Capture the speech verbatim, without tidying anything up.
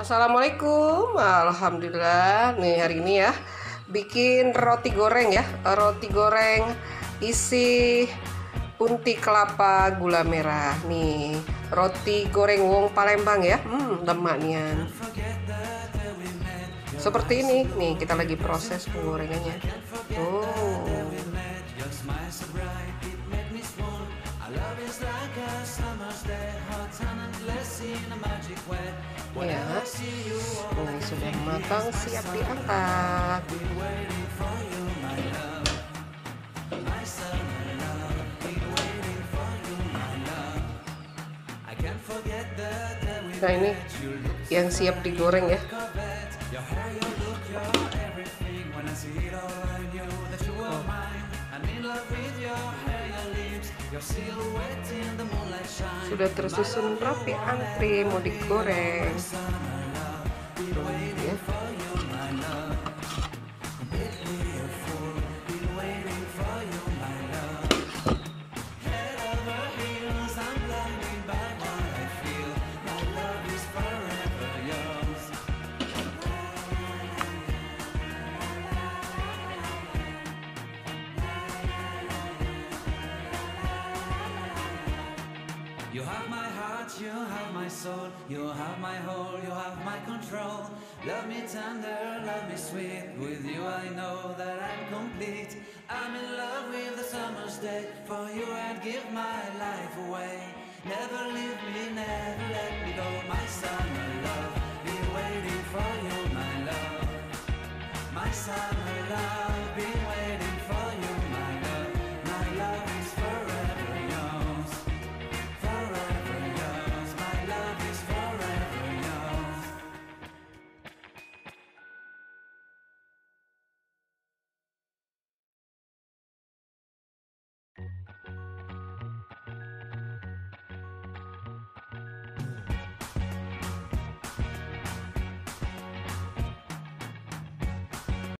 Assalamualaikum. Alhamdulillah. Nih, hari ini ya, bikin roti goreng ya. Roti goreng isi unti kelapa gula merah. Nih, roti goreng wong Palembang ya. Hmm, lemak nian. Seperti ini. Nih, kita lagi proses penggorengannya. Oh. Ya, ini sudah matang, siap diangkat. Nah, ini yang siap digoreng ya. Sudah tersusun rapi antri mau digoreng. Tuh, ya. You have my heart, you have my soul, you have my whole, you have my control. Love me tender, love me sweet. With you I know that I'm complete. I'm in love with the summer's day. For you I'd give my life away. Never leave me, never let me go. My summer love,